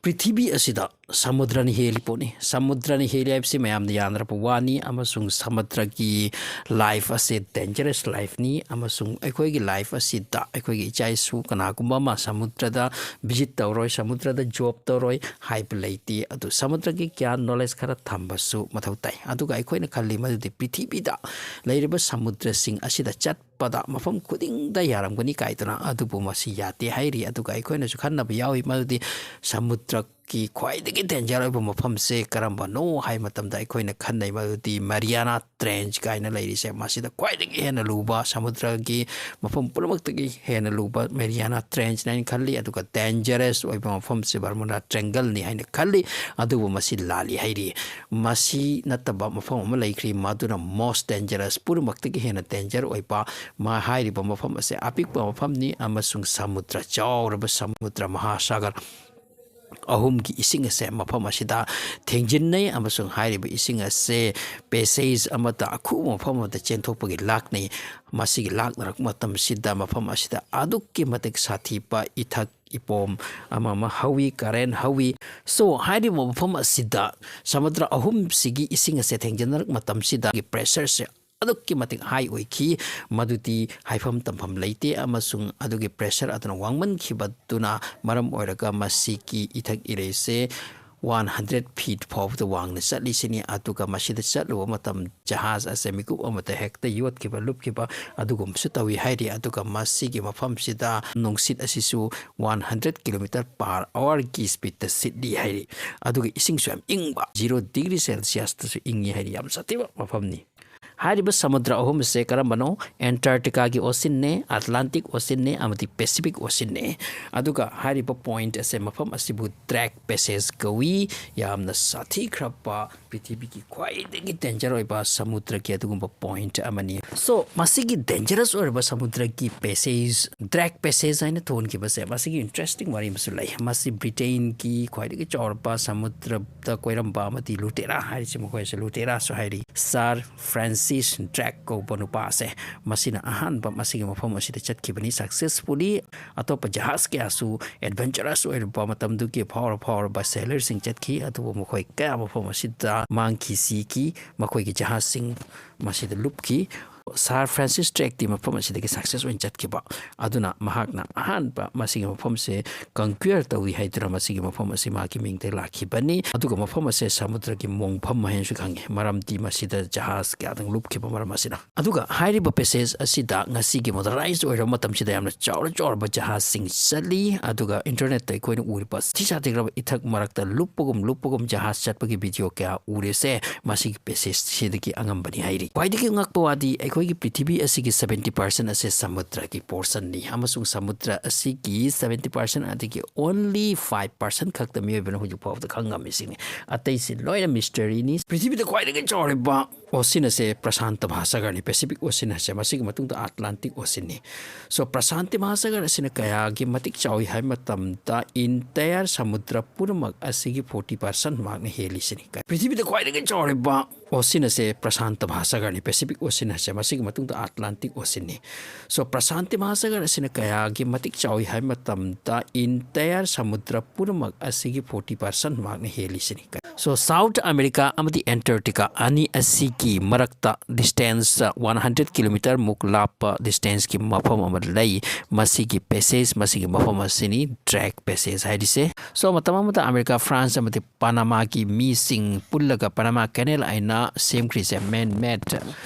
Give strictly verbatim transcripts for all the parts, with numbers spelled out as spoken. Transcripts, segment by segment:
ꯄ꯭ꯔꯤꯊꯤꯕꯤ ꯑꯁꯤꯗ ꯁꯃꯨꯗ꯭ꯔꯅ ꯍꯦꯜꯂꯤ ꯄꯣꯠꯅꯤ꯫ ꯁꯃꯨꯗ꯭ꯔꯅ ꯍꯦꯜꯂꯤ ꯍꯥꯏꯕꯁꯤ ꯃꯌꯥꯝꯅ ꯌꯥꯅꯔꯕ ꯋꯥꯅꯤ, ꯑꯃꯁꯨꯡ ꯁꯃꯨꯗ꯭ꯔꯒꯤ life ꯑꯁꯦ dangerous lifeꯅꯤ, ꯑꯃꯁꯨꯡ ꯑꯩꯈꯣꯏꯒꯤ life ꯑꯁꯤꯗ ꯑꯩꯈꯣꯏꯒꯤ ꯏꯆꯥ ꯏꯁꯨ ꯀꯅꯥꯒꯨꯝꯕ ꯑꯃ ꯁꯃꯨꯗ꯭ꯔꯗ visit ꯇꯧꯔꯣꯏ, ꯁꯃꯨꯗ꯭ꯔꯗ job ꯇꯧꯔꯣꯏ ꯍꯥꯏꯕ ꯂꯩꯇꯦ꯫ ꯑꯗꯨ ꯁꯃꯨꯗ꯭ꯔꯒꯤ ꯒ꯭ꯌꯥꯟ, knowledge ꯈꯔ ꯊꯝꯕꯁꯨ ꯃꯊꯧ ꯇꯥꯏ꯫ ꯑꯗꯨꯒ ꯑꯩꯈꯣꯏꯅ ꯈꯜꯂꯤ ꯃꯗꯨꯗꯤ ꯄ꯭ꯔꯤꯊꯤꯕꯤꯗ ꯂꯩꯔꯤꯕ ꯁꯃꯨꯗ꯭ꯔꯁꯤꯡ ꯑꯁꯤꯗ ꯆꯠꯄꯗ ꯃꯐꯝ ꯈꯨꯗꯤꯡꯗ ꯌꯥꯔꯝꯒꯅꯤ ꯀꯥꯏꯗꯨꯅ, ꯑꯗꯨꯕꯨ ꯃꯁꯤ ꯌꯥꯗꯦ ꯍꯥꯏꯔꯤ꯫ ꯑꯗꯨꯒ ꯑꯩꯈꯣꯏꯅꯁꯨ ꯈꯟꯅꯕ ꯌꯥꯎꯏ ꯃꯗꯨꯗꯤ ꯁꯃꯨꯗ꯭ꯔ ꯒꯤ ꯈ꯭ꯋꯥꯏꯗꯒꯤ danger ꯑꯣꯏꯕ ꯃꯐꯝꯁꯦ ꯀꯔꯝꯕꯅꯣ ꯍꯥꯏꯕ ꯃꯇꯝꯗ, ꯑꯩꯈꯣꯏꯅ ꯈꯟꯅꯩ ꯃꯗꯨꯗꯤ Mariana Trench ꯀꯥꯏꯅ ꯂꯩꯔꯤꯁꯦ, ꯃꯁꯤꯗ ꯈ꯭ꯋꯥꯏꯗꯒꯤ ꯍꯦꯟꯅ ꯂꯨꯕ, ꯁꯃꯨꯗ꯭ꯔꯒꯤ ꯃꯐꯝ ꯄꯨꯝꯅꯃꯛꯇꯒꯤ ꯍꯦꯟꯅ ꯂꯨꯕ Mariana Trenchꯅꯤ ꯍꯥꯏꯅ ꯈꯜꯂꯤ꯫ ꯑꯗꯨꯒ dangerous ꯑꯣꯏꯕ ꯃꯐꯝꯁꯦ Bermuda Triangleꯅꯤ ꯍꯥꯏꯅ ꯈꯜꯂꯤ꯫ ꯑꯗꯨꯕꯨ ꯃꯁꯤ ꯂꯥꯜꯂꯤ ꯍꯥꯏꯔꯤ꯫ ꯃꯁꯤ ꯅꯠꯇꯕ ꯃꯐꯝ ꯑꯃ ꯂꯩꯈ꯭ꯔꯤ, ꯃꯗꯨꯅ most dangerous, ꯄꯨꯝꯅꯃꯛꯇꯒꯤ ꯍꯦꯟꯅ danger ꯑꯣꯏꯕ꯫ ꯃꯥ ꯍꯥꯏꯔꯤꯕ ꯃꯐꯝ ꯑꯁꯦ ꯑꯄꯤꯛꯄ ꯃꯐꯝꯅꯤ ꯑꯃꯁꯨꯡ ꯁꯃꯨꯗ꯭ꯔ, ꯆꯥꯎꯔꯕ ꯁꯃꯨꯗ꯭ꯔ ꯃꯍꯥꯁꯥꯒꯔ ꯑꯍꯨꯝꯒꯤ ꯏꯁꯤꯡ ꯑꯁꯦ ꯃꯐꯝ ꯑꯁꯤꯗ ꯊꯦꯡꯖꯤꯟꯅꯩ, ꯑꯃꯁꯨꯡ ꯍꯥꯏꯔꯤꯕ ꯏꯁꯤꯡ ꯑꯁꯦ passage ꯑꯃꯗ, ꯑꯈꯨꯕ ꯃꯐꯝ ꯑꯃꯗ ꯆꯦꯟꯊꯣꯛꯄꯒꯤ ꯂꯥꯛꯅꯩ꯫ ꯃꯁꯤꯒꯤ ꯂꯥꯛꯅꯔꯛꯄ ꯃꯇꯝꯁꯤꯗ ꯃꯐꯝ ꯑꯁꯤꯗ ꯑꯗꯨꯛꯀꯤ ꯃꯇꯤꯛ ꯁꯥꯊꯤꯕ ꯏꯊꯛ ꯏꯄꯣꯝ ꯑꯃ ꯑꯃ ꯍꯧꯏ, current ꯍꯧꯏ꯫ So, ꯍꯥꯏꯔꯤꯕ ꯃꯐꯝ ꯑꯁꯤꯗ ꯁꯃꯨꯗ꯭ꯔ ꯑꯍꯨꯝꯁꯤꯒꯤ ꯏꯁꯤꯡ ꯑꯁꯦ ꯊꯦꯡꯖꯤꯟꯅꯔꯛꯄ ꯃꯇꯝꯁꯤꯗ pressureꯁꯦ ꯑꯗꯨꯛꯀꯤ ꯃꯇꯤꯛ high ꯑꯣꯏꯈꯤ, ꯃꯗꯨꯗꯤ ꯍꯥꯏꯐꯝ ꯇꯝꯐꯝ ꯂꯩꯇꯦ, ꯑꯃꯁꯨꯡ ꯑꯗꯨꯒꯤ pressure ꯑꯗꯨꯅ ꯋꯥꯡꯃꯟꯈꯤꯕꯗꯨꯅ ꯃꯔꯝ ꯑꯣꯏꯔꯒ ꯃꯁꯤꯒꯤ ꯏꯊꯛ ꯏꯔꯩꯁꯦ one hundred feet ꯐꯥꯎꯕꯗ ꯋꯥꯡꯅ ꯆꯠꯂꯤꯁꯤꯅꯤ꯫ ꯑꯗꯨꯒ ꯃꯁꯤꯗ ꯆꯠꯂꯨꯕ ꯃꯇꯝ ꯖꯍꯥꯖ ꯑꯁꯦ ꯃꯤꯀꯨꯞ ꯑꯃꯗ ꯍꯦꯛꯇ ꯌꯣꯠꯈꯤꯕ, ꯂꯨꯞꯈꯤꯕ ꯑꯗꯨꯒꯨꯝꯕꯁꯨ ꯇꯧꯏ ꯍꯥꯏꯔꯤ꯫ ꯑꯗꯨꯒ ꯃꯁꯤꯒꯤ ꯃꯐꯝꯁꯤꯗ ꯅꯨꯡꯁꯤꯠ ꯑꯁꯤꯁꯨ one hundred kilometer per hourꯒꯤ speedꯇ ꯁꯤꯠꯂꯤ ꯍꯥꯏꯔꯤ꯫ ꯑꯗꯨꯒ ꯏꯁꯤꯡꯁꯨ ꯌꯥꯝ ꯏꯪꯕ, zero degree Celsiusꯇꯁꯨ ꯏꯪꯉꯤ ꯍꯥꯏꯔꯤ꯫ ꯌꯥꯝ ꯁꯥꯊꯤꯕ ꯃꯐꯝꯅꯤ꯫ ꯍꯥꯏꯔꯤꯕ ꯁꯃꯨꯗ꯭ꯔ ꯑꯍꯨꯝ ꯑꯁꯦ ꯀꯔꯝꯕꯅꯣ? Antarcticaꯒꯤ oceanꯅꯦ, Atlantic oceanꯅꯦ, ꯑꯃꯗꯤ Pacific oceanꯅꯦ꯫ ꯑꯗꯨꯒ ꯍꯥꯏꯔꯤꯕ point ꯑꯁꯦ, ꯃꯐꯝ ꯑꯁꯤꯕꯨ Drake Passage ꯀꯧꯏ꯫ ꯌꯥꯝꯅ ꯁꯥꯊꯤꯈ꯭ꯔꯕ, ꯄ꯭ꯔꯤꯊꯤꯕꯤꯒꯤ ꯈ꯭ꯋꯥꯏꯗꯒꯤ danger ꯑꯣꯏꯕ ꯁꯃꯨꯗ꯭ꯔꯒꯤ ꯑꯗꯨꯒꯨꯝꯕ point ꯑꯃꯅꯤ꯫ So, ꯃꯁꯤꯒꯤ dangerous ꯑꯣꯏꯔꯕ ꯁꯃꯨꯗ꯭ꯔꯒꯤ passage, Drake Passage ꯍꯥꯏꯅ ꯊꯣꯟꯈꯤꯕꯁꯦ, ꯃꯁꯤꯒꯤ interesting ꯋꯥꯔꯤ ꯑꯃꯁꯨ ꯂꯩ꯫ ꯃꯁꯤ Britainꯒꯤ ꯈ꯭ꯋꯥꯏꯗꯒꯤ ꯆꯥꯎꯔꯕ ꯁꯃꯨꯗ꯭ꯔꯗ ꯀꯣꯏꯔꯝꯕ ꯑꯃꯗꯤ ꯂꯨꯇꯦꯔꯥ ꯍꯥꯏꯔꯤꯁꯦ, ꯃꯈꯣꯏꯁꯦ ꯂꯨꯇꯦꯔꯥꯁꯨ ꯍꯥꯏꯔꯤ, Sir Francis Francis Drake ꯀꯧꯕ ꯅꯨꯄꯥꯁꯦ, ꯃꯁꯤꯅ ꯑꯍꯥꯟꯕ ꯃꯁꯤꯒꯤ ꯃꯐꯝ ꯑꯁꯤꯗ ꯆꯠꯈꯤꯕꯅꯤ successfully꯫ ꯑꯇꯣꯞꯄ ꯖꯍꯥꯖ ꯀꯌꯥꯁꯨ adventurous ꯑꯣꯏꯔꯕ, ꯃꯇꯝꯗꯨꯒꯤ ꯐꯥꯎꯔ ꯐꯥꯎꯔꯕ sailorꯁꯤꯡ ꯆꯠꯈꯤ, ꯑꯗꯨꯕꯨ ꯃꯈꯣꯏ ꯀꯌꯥ ꯃꯐꯝ ꯑꯁꯤꯗ ꯃꯥꯡꯈꯤ, ꯁꯤꯈꯤ, ꯃꯈꯣꯏꯒꯤ ꯖꯍꯥꯖꯁꯤꯡ ꯃꯁꯤꯗ ꯂꯨꯞꯈꯤ꯫ Sir Francis Drakeꯇꯤ ꯃꯐꯝ ꯑꯁꯤꯗꯒꯤ success ꯑꯣꯏꯅ ꯆꯠꯈꯤꯕ ꯑꯗꯨꯅ, ꯃꯍꯥꯛꯅ ꯑꯍꯥꯟꯕ ꯃꯁꯤꯒꯤ ꯃꯐꯝꯁꯦ conquer ꯇꯧꯏ ꯍꯥꯏꯗꯨꯅ ꯃꯁꯤꯒꯤ ꯃꯐꯝ ꯑꯁꯤ ꯃꯍꯥꯛꯀꯤ ꯃꯤꯡꯗ ꯂꯥꯛꯈꯤꯕꯅꯤ꯫ ꯑꯗꯨꯒ ꯃꯐꯝ ꯑꯁꯦ ꯁꯃꯨꯗ꯭ꯔꯒꯤ ꯃꯣꯡꯐꯝ ꯍꯥꯏꯅꯁꯨ ꯈꯪꯉꯤ, ꯃꯔꯝꯗꯤ ꯃꯁꯤꯗ ꯖꯍꯥꯖ ꯀꯌꯥꯗꯪ ꯂꯨꯞꯈꯤꯕ ꯃꯔꯝ ꯑꯁꯤꯅ꯫ ꯑꯗꯨꯒ ꯍꯥꯏꯔꯤꯕ passage ꯑꯁꯤꯗ ꯉꯁꯤꯒꯤ modernized ꯑꯣꯏꯔꯕ ꯃꯇꯝꯁꯤꯗ ꯌꯥꯝꯅ ꯆꯥꯎꯔ ꯆꯥꯎꯔꯕ ꯖꯍꯥꯖꯁꯤꯡ ꯆꯠꯂꯤ꯫ ꯑꯗꯨꯒ internetꯇ ꯑꯩꯈꯣꯏꯅ ꯎꯔꯤꯕ ꯊꯤꯁꯥ ꯊꯤꯈ꯭ꯔꯕ ꯏꯊꯛ ꯃꯔꯛꯇ ꯂꯨꯞꯄꯒꯨꯝ ꯂꯨꯞꯄꯒꯨꯝ ꯖꯍꯥꯖ ꯆꯠꯄꯒꯤ video ꯀꯌꯥ ꯎꯔꯤꯁꯦ ꯃꯁꯤꯒꯤ passageꯁꯤꯗꯒꯤ ꯑꯉꯝꯕꯅꯤ ꯍꯥꯏꯔꯤ꯫ ꯈ꯭ꯋꯥꯏꯗꯒꯤ ꯉꯛꯄ ꯋꯥꯗꯤ, ꯑꯩꯈꯣꯏꯒꯤ ꯄ꯭ꯔꯤꯊꯤꯕꯤ ꯑꯁꯤꯒꯤ seventy percent ꯑꯁꯦ ꯁꯃꯨꯗ꯭ꯔꯒꯤ portionꯅꯤ, ꯑꯃꯁꯨꯡ ꯁꯃꯨꯗ꯭ꯔ ꯑꯁꯤꯒꯤ seventy percent ꯑꯗꯒꯤ only five percent ꯈꯛꯇ ꯃꯤꯑꯣꯏꯕꯅ ꯍꯧꯖꯤꯛ ꯐꯥꯎꯕꯗ ꯈꯪꯉꯝꯃꯤꯁꯤꯅꯤ꯫ ꯑꯇꯩꯁꯤ ꯂꯣꯏꯅ mysteryꯅꯤ꯫ ꯄ꯭ꯔꯤꯊꯤꯕꯤꯗ ꯈ꯭ꯋꯥꯏꯗꯒꯤ ꯆꯥꯎꯔꯤꯕ ocean ꯑꯁꯦ ꯄ꯭ꯔꯁꯥꯟꯇ ꯃꯍꯥꯁꯥꯒꯔꯅꯤ, Pacific Ocean ꯍꯥꯏꯁꯦ, ꯃꯁꯤꯒꯤ ꯃꯇꯨꯡꯗ Atlantic Oceanꯅꯤ꯫ So, ꯄ꯭ꯔꯁꯥꯟꯇꯤ ꯃꯍꯥꯁꯥꯒꯔ ꯑꯁꯤꯅ ꯀꯌꯥꯒꯤ ꯃꯇꯤꯛ ꯆꯥꯎꯏ ꯍꯥꯏꯕ ꯃꯇꯝꯗ, entire ꯁꯃꯨꯗ꯭ꯔ ꯄꯨꯝꯅꯃꯛ ꯑꯁꯤꯒꯤ forty percent ꯃꯍꯥꯛꯅ ꯍꯦꯜꯂꯤꯁꯤꯅꯤ꯫ ꯄ꯭ꯔꯤꯊꯤꯕꯤꯗ ꯈ꯭ꯋꯥꯏꯗꯒꯤ ꯆꯥꯎꯔꯤꯕ ocean ꯑꯁꯦ ꯄ꯭ꯔꯁꯥꯟꯇ ꯃꯍꯥꯁꯥꯒꯔꯅꯤ, Pacific Ocean ꯍꯥꯏꯁꯦ, ꯃꯁꯤꯒꯤ ꯃꯇꯨꯡꯗ Atlantic Oceanꯅꯤ꯫ So, ꯄ꯭ꯔꯁꯥꯟꯇꯤ ꯃꯍꯥꯁꯥꯒꯔ ꯑꯁꯤꯅ ꯀꯌꯥꯒꯤ ꯃꯇꯤꯛ ꯆꯥꯎꯏ ꯍꯥꯏꯕ ꯃꯇꯝꯗ, entire ꯁꯃꯨꯗ꯭ꯔ ꯄꯨꯝꯅꯃꯛ ꯑꯁꯤꯒꯤ forty percent ꯃꯍꯥꯛꯅ ꯍꯦꯜꯂꯤꯁꯤꯅꯤ꯫ So, South America ꯑꯃꯗꯤ Antarctica ꯑꯅꯤ ꯑꯁꯤꯒꯤ ꯃꯔꯛꯇ distance one hundred kilometre ꯃꯨꯛ ꯂꯥꯞꯄ distanceꯀꯤ ꯃꯐꯝ ꯑꯃ ꯂꯩ꯫ ꯃꯁꯤꯒꯤ passage, ꯃꯁꯤꯒꯤ ꯃꯐꯝ ꯑꯁꯤꯅꯤ Drake Passage ꯍꯥꯏꯔꯤꯁꯦ꯫ So, ꯃꯇꯝ ꯑꯃꯗ ꯑꯃꯦꯔꯤꯀꯥ, ꯐ꯭ꯔꯥꯟꯁ ꯑꯃꯗꯤ ꯄꯅꯥꯃꯥꯒꯤ ꯃꯤꯁꯤꯡ ꯄꯨꯜꯂꯒ ꯄꯅꯥꯃꯥ Canal ꯍꯥꯏꯅ ꯁꯦꯝꯈ꯭ꯔꯤꯁꯦ, man made꯫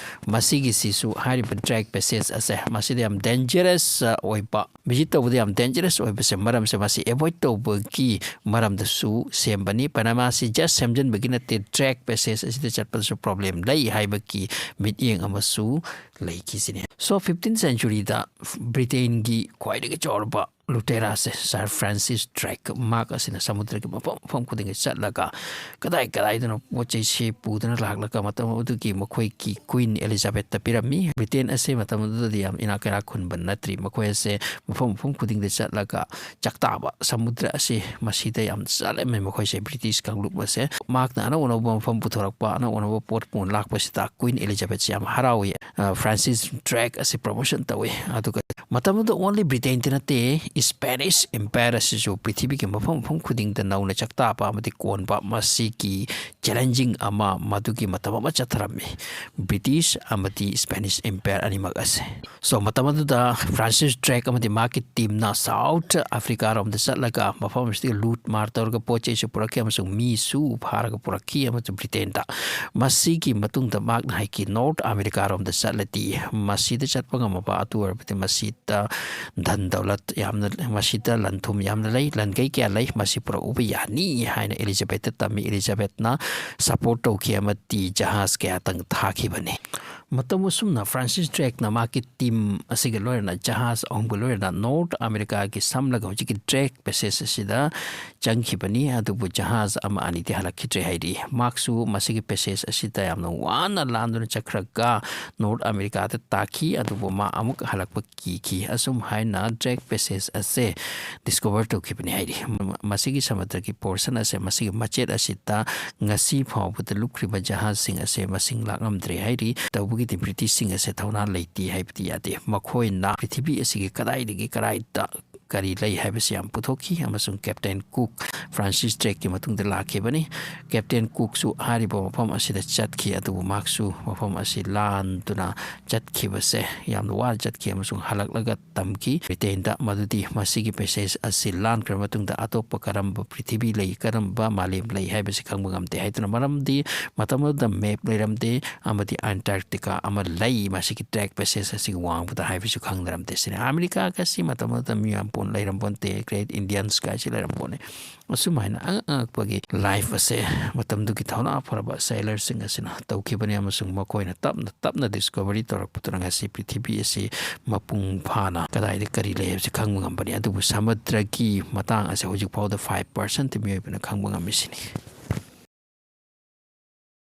ꯃꯁꯤꯒꯤꯁꯤꯁꯨ, ꯍꯥꯏꯔꯤꯕ Drake Passage ꯑꯁꯦ, ꯃꯁꯤꯗ ꯌꯥꯝ dangerous ꯑꯣꯏꯕ, visit ꯇꯧꯕꯗ ꯌꯥꯝ dangerous ꯑꯣꯏꯕꯁꯦ, ꯃꯔꯝꯁꯦ ꯃꯁꯤ avoid ꯇꯧꯕꯒꯤ ꯃꯔꯝꯗꯁꯨ ꯁꯦꯝꯕꯅꯤ꯫ ꯄꯅꯥꯃꯥꯁꯤ just ꯁꯦꯝꯖꯤꯟꯕꯒꯤ ꯅꯠꯇꯦ, Drake Passage ꯑꯁꯤꯗ ꯆꯠꯄꯗꯁꯨ problem ꯂꯩ ꯍꯥꯏꯕꯒꯤ ꯃꯤꯠꯌꯦꯡ ꯑꯃꯁꯨ ꯂꯩꯈꯤꯁꯤꯅꯤ꯫ So, fifteenth centuryꯗ ꯕ꯭ꯔꯤꯇꯦꯟꯒꯤ ꯈ꯭ꯋꯥꯏꯗꯒꯤ ꯆꯥꯎꯔꯕ ꯂꯨꯇꯦꯔꯥꯁꯦ, ꯁꯥꯔ ꯐ꯭ꯔꯥꯟꯁꯤꯁ ꯗ꯭ꯔꯦꯛ, ꯃꯍꯥꯛ ꯑꯁꯤꯅ ꯁꯃꯨꯗ꯭ꯔꯒꯤ ꯃꯐꯝ ꯃꯐꯝ ꯈꯨꯗꯤꯡꯒꯤ ꯆꯠꯂꯒ ꯀꯗꯥꯏ ꯀꯗꯥꯏꯗꯅꯣ ꯄꯣꯠ ꯆꯩꯁꯦ ꯄꯨꯗꯨꯅ ꯂꯥꯛꯂꯒ ꯃꯇꯝ ꯑꯗꯨꯒꯤ ꯃꯈꯣꯏꯒꯤ ꯀ꯭ꯋꯤꯟ ꯑꯦꯂꯤꯖꯥꯕꯦꯠꯇ ꯄꯤꯔꯝꯃꯤ꯫ ꯕ꯭ꯔꯤꯇꯦꯟ ꯑꯁꯦ ꯃꯇꯝ ꯑꯗꯨꯗꯗꯤ ꯌꯥꯝ ꯏꯅꯥꯛ ꯀꯩꯔꯥꯛ ꯈꯨꯟꯕ ꯅꯠꯇ꯭ꯔꯤ꯫ ꯃꯈꯣꯏ ꯑꯁꯦ ꯃꯐꯝ ꯃꯐꯝ ꯈꯨꯗꯤꯡꯗ ꯆꯠꯂꯒ ꯆꯥꯛꯇꯥꯕ ꯁꯃꯨꯗ꯭ꯔ ꯑꯁꯤ ꯃꯁꯤꯗ ꯌꯥꯝ ꯆꯠꯂꯝꯃꯤ꯫ ꯃꯈꯣꯏꯁꯦ ꯕ꯭ꯔꯤꯇꯤꯁ ꯀꯥꯡꯂꯨꯞ ꯑꯁꯦ ꯃꯍꯥꯛꯅ ꯑꯅꯧ ꯑꯅꯧꯕ ꯃꯐꯝ ꯄꯨꯊꯣꯔꯛꯄ, ꯑꯅꯧ ꯑꯅꯧꯕ ꯄꯣꯠ ꯄꯨꯅ ꯂꯥꯛꯄꯁꯤꯗ ꯀ꯭ꯋꯤꯟ ꯑꯦꯂꯤꯖꯥꯕꯦꯠꯁꯤ ꯌꯥꯝ ꯍꯔꯥꯎꯏ꯫ ꯑ, ꯐ꯭ꯔꯥꯟꯁꯤꯁ ꯗ꯭ꯔꯦꯛ ꯑꯁꯤ ꯄ꯭ꯔꯃꯣꯁꯟ ꯇꯧꯏ꯫ ꯑꯗꯨꯒ ꯃꯇꯝꯗꯨꯗ only ꯕ꯭ꯔꯤꯇꯦꯟꯗ ꯅꯠꯇꯦ, ꯏꯁꯄꯦꯅꯤꯁ ꯏꯝꯄꯥꯌꯔ ꯑꯁꯤꯁꯨ ꯄ꯭ꯔꯤꯊꯤꯕꯤꯒꯤ ꯃꯐꯝ ꯃꯐꯝ ꯈꯨꯗꯤꯡꯗ ꯅꯧꯅ ꯆꯥꯛꯇꯥꯕ ꯑꯃꯗꯤ ꯀꯣꯟꯕ, ꯃꯁꯤꯒꯤ ꯆꯦꯂꯦꯟꯖꯤꯡ ꯑꯃ ꯃꯗꯨꯒꯤ ꯃꯇꯝ ꯑꯃ ꯆꯠꯊꯔꯝꯃꯤ꯫ ꯕ꯭ꯔꯤꯇꯤꯁ ꯑꯃꯗꯤ ꯏꯁꯄꯦꯅꯤꯁ ꯏꯝꯄꯥꯌꯔ ꯑꯅꯤꯃꯛ ꯑꯁꯦ꯫ So, ꯃꯇꯝ ꯑꯗꯨꯗ ꯐ꯭ꯔꯥꯟꯁꯤꯁ ꯗ꯭ꯔꯦꯛ ꯑꯃꯗꯤ ꯃꯍꯥꯛꯀꯤ ꯇꯤꯝꯅ ꯁꯥꯎꯠ ꯑꯐ꯭ꯔꯤꯀꯥꯔꯣꯝꯗ ꯆꯠꯂꯒ ꯃꯐꯝ ꯑꯁꯤꯗꯒꯤ ꯂꯨꯠ ꯃꯥꯔ ꯇꯧꯔꯒ ꯄꯣꯠ ꯆꯩꯁꯨ ꯄꯨꯔꯛꯈꯤ ꯑꯃꯁꯨꯡ ꯃꯤꯁꯨ ꯐꯥꯔꯒ ꯄꯨꯔꯛꯈꯤ ꯑꯃꯁꯨꯡ ꯕ꯭ꯔꯤꯇꯦꯟꯗ꯫ ꯃꯁꯤꯒꯤ ꯃꯇꯨꯡꯗ ꯃꯍꯥꯛꯅ ꯍꯥꯏꯈꯤ, ꯅꯣꯔꯠ ꯑꯃꯦꯔꯤꯀꯥꯔꯣꯝꯗ ꯆꯠꯂꯗꯤ ꯃꯁꯤꯗ ꯆꯠꯄ ꯉꯝꯃꯕ ꯑꯗꯨ ꯑꯣꯏꯔꯕꯗꯤ ꯃꯁꯤꯗ ꯙꯟ ꯗꯧꯂꯠ ꯌꯥꯝꯅ, ꯃꯁꯤꯗ ꯂꯟ ꯊꯨꯝ ꯌꯥꯝꯅ ꯂꯩ, ꯂꯟꯒꯩ ꯀꯌꯥ ꯂꯩ, ꯃꯁꯤ ꯄꯨꯔꯛꯎꯕ ꯌꯥꯅꯤ ꯍꯥꯏꯅ ꯑꯦꯂꯤꯖꯥꯕꯦꯠꯇ ꯇꯝꯃꯤ꯫ ꯑꯦꯂꯤꯖꯥꯕꯦꯠꯅ ꯁꯄꯣꯔꯠ ꯇꯧꯈꯤ ꯑꯃꯗꯤ ꯖꯍꯥꯖ ꯀꯌꯥꯇꯪ ꯊꯥꯈꯤꯕꯅꯤ꯫ ꯃꯇꯝ ꯑꯁꯨꯝꯅ ꯐ꯭ꯔꯥꯟꯁꯤꯁ ꯗ꯭ꯔꯦꯛꯅ ꯃꯍꯥꯛꯀꯤ ꯇꯤꯝ ꯑꯁꯤꯒ ꯂꯣꯏꯅꯅ ꯖꯍꯥꯖ ꯑꯍꯨꯝꯒ ꯂꯣꯏꯅꯅ ꯅꯣꯔꯠ ꯑꯃꯦꯔꯤꯀꯥꯒꯤ ꯁꯝꯂꯒ ꯍꯧꯖꯤꯛꯀꯤ ꯗ꯭ꯔꯦꯛ ꯄꯦꯁꯦꯖ ꯑꯁꯤꯗ ꯆꯪꯈꯤꯕꯅꯤ꯫ ꯑꯗꯨꯕꯨ ꯖꯍꯥꯖ ꯑꯃ ꯑꯅꯤꯗꯤ ꯍꯜꯂꯛꯈꯤꯗ꯭ꯔꯦ ꯍꯥꯏꯔꯤ꯫ ꯃꯍꯥꯛꯁꯨ ꯃꯁꯤꯒꯤ ꯄꯦꯁꯦꯖ ꯑꯁꯤꯗ ꯌꯥꯝꯅ ꯋꯥꯅ ꯂꯥꯟꯗꯨꯅ ꯆꯠꯈ꯭ꯔꯒ ꯅꯣꯔꯠ ꯑꯃꯦꯔꯤꯀꯥꯗ ꯇꯥꯈꯤ, ꯑꯗꯨꯕꯨ ꯃꯥ ꯑꯃꯨꯛ ꯍꯜꯂꯛꯄ ꯀꯤꯈꯤ꯫ ꯑꯁꯨꯝ ꯍꯥꯏꯅ ꯗ꯭ꯔꯦꯛ ꯄꯦꯁꯦꯖ ꯑꯁꯦ ꯗꯤꯁꯀꯣꯚꯔ ꯇꯧꯈꯤꯕꯅꯤ ꯍꯥꯏꯔꯤ꯫ ꯃ-, ꯃꯁꯤꯒꯤ ꯁꯃꯨꯗ꯭ꯔꯒꯤ ꯄꯣꯔꯁꯟ ꯑꯁꯦ, ꯃꯁꯤꯒꯤ ꯃꯆꯦꯠ ꯑꯁꯤꯗ ꯉꯁꯤ ꯐꯥꯎꯕꯗ ꯂꯨꯞꯈ꯭ꯔꯤꯕ ꯖꯍꯥꯖꯁꯤꯡ ꯑꯁꯦ ꯃꯁꯤꯡ ꯂꯥꯛꯂꯝꯗ꯭ꯔꯦ ꯍꯥꯏꯔꯤ꯫ ꯇꯧꯕꯒꯤꯗꯤ ꯕ꯭ꯔꯤꯇꯤꯁꯁꯤꯡ ꯑꯁꯦ ꯊꯧꯅꯥ ꯂꯩꯇꯦ ꯍꯥꯏꯕꯗꯤ ꯌꯥꯗꯦ꯫ ꯃꯈꯣꯏꯅ ꯄ꯭ꯔꯤꯊꯤꯕꯤ ꯑꯁꯤꯒꯤ ꯀꯗꯥꯏꯗꯒꯤ ꯀꯗꯥꯏꯗ ꯀꯔꯤ ꯂꯩ ꯍꯥꯏꯕꯁꯤ ꯌꯥꯝ ꯄꯨꯊꯣꯛꯈꯤ, ꯑꯃꯁꯨꯡ ꯀꯦꯞꯇꯦꯟ ꯀꯨꯛ ꯐ꯭ꯔꯥꯟꯁꯤꯁ ꯗ꯭ꯔꯦꯛꯀꯤ ꯃꯇꯨꯡꯗ ꯂꯥꯛꯈꯤꯕꯅꯤ꯫ ꯀꯦꯞꯇꯦꯟ ꯀꯨꯛꯁꯨ ꯍꯥꯏꯔꯤꯕ ꯃꯐꯝ ꯑꯁꯤꯗ ꯆꯠꯈꯤ, ꯑꯗꯨꯕꯨ ꯃꯍꯥꯛꯁꯨ ꯃꯐꯝ ꯑꯁꯤ ꯂꯥꯟꯗꯨꯅ ꯆꯠꯈꯤꯕꯁꯦ ꯌꯥꯝꯅ ꯋꯥꯅ ꯆꯠꯈꯤ ꯑꯃꯁꯨꯡ ꯍꯜꯂꯛꯂꯒ ꯇꯝꯈꯤ ꯕ꯭ꯔꯤꯇꯦꯟꯗ, ꯃꯗꯨꯗꯤ ꯃꯁꯤꯒꯤ ꯄꯦꯁꯦꯖ ꯑꯁꯤ ꯂꯥꯟꯈ꯭ꯔꯕ ꯃꯇꯨꯡꯗ ꯑꯇꯣꯞꯄ ꯀꯔꯝꯕ ꯄ꯭ꯔꯤꯊꯤꯕꯤ ꯂꯩ, ꯀꯔꯝꯕ ꯃꯥꯂꯦꯝ ꯂꯩ ꯍꯥꯏꯕꯁꯤ ꯈꯪꯕ ꯉꯝꯗꯦ ꯍꯥꯏꯗꯨꯅ꯫ ꯃꯔꯝꯗꯤ ꯃꯇꯝ ꯑꯗꯨꯗ ꯃꯦꯞ ꯂꯩꯔꯝꯗꯦ ꯑꯃꯗꯤ ꯑꯦꯟꯇꯥꯔꯛꯇꯤꯀꯥ ꯑꯃ ꯂꯩ ꯃꯁꯤꯒꯤ ꯗ꯭ꯔꯦꯛ ꯄꯦꯁꯦꯖ ꯑꯁꯤꯒꯤ ꯋꯥꯡꯃꯗ ꯍꯥꯏꯕꯁꯨ ꯈꯪꯅꯔꯝꯗꯦ꯫ ꯁꯤꯅꯤ ꯑꯃꯦꯔꯤꯀꯥꯒ ꯑꯁꯤ ꯃꯇꯝ ꯑꯗꯨꯗ ꯃꯤꯌꯥꯝ ꯂꯩꯔꯝꯕ ꯅꯠꯇꯦ꯫ Great Indian Sky ꯁꯤ ꯂꯩꯔꯝꯕꯅꯦ꯫ ꯑꯁꯨꯃꯥꯏꯅ ꯑꯉꯛ ꯑꯉꯛꯄꯒꯤ life ꯑꯁꯦ ꯃꯇꯝꯗꯨꯒꯤ ꯊꯧꯅꯥ ꯐꯔꯕ sailorꯁꯤꯡ ꯑꯁꯤꯅ ꯇꯧꯈꯤꯕꯅꯤ, ꯑꯃꯁꯨꯡ ꯃꯈꯣꯏꯅ ꯇꯞꯅ ꯇꯞꯅ discovery ꯇꯧꯔꯛꯄꯗꯨꯅ ꯉꯁꯤ ꯄ꯭ꯔꯤꯊꯤꯕꯤ ꯑꯁꯤ ꯃꯄꯨꯡ ꯐꯥꯅ ꯀꯗꯥꯏꯗ ꯀꯔꯤ ꯂꯩ ꯍꯥꯏꯕꯁꯤ ꯈꯪꯕ ꯉꯝꯕꯅꯤ꯫ ꯑꯗꯨꯕꯨ ꯁꯃꯨꯗ꯭ꯔꯒꯤ ꯃꯇꯥꯡ ꯑꯁꯦ ꯍꯧꯖꯤꯛ ꯐꯥꯎꯗ five percent ꯃꯤꯑꯣꯏꯕꯅ ꯈꯪꯕ ꯉꯝꯃꯤꯁꯤꯅꯤ꯫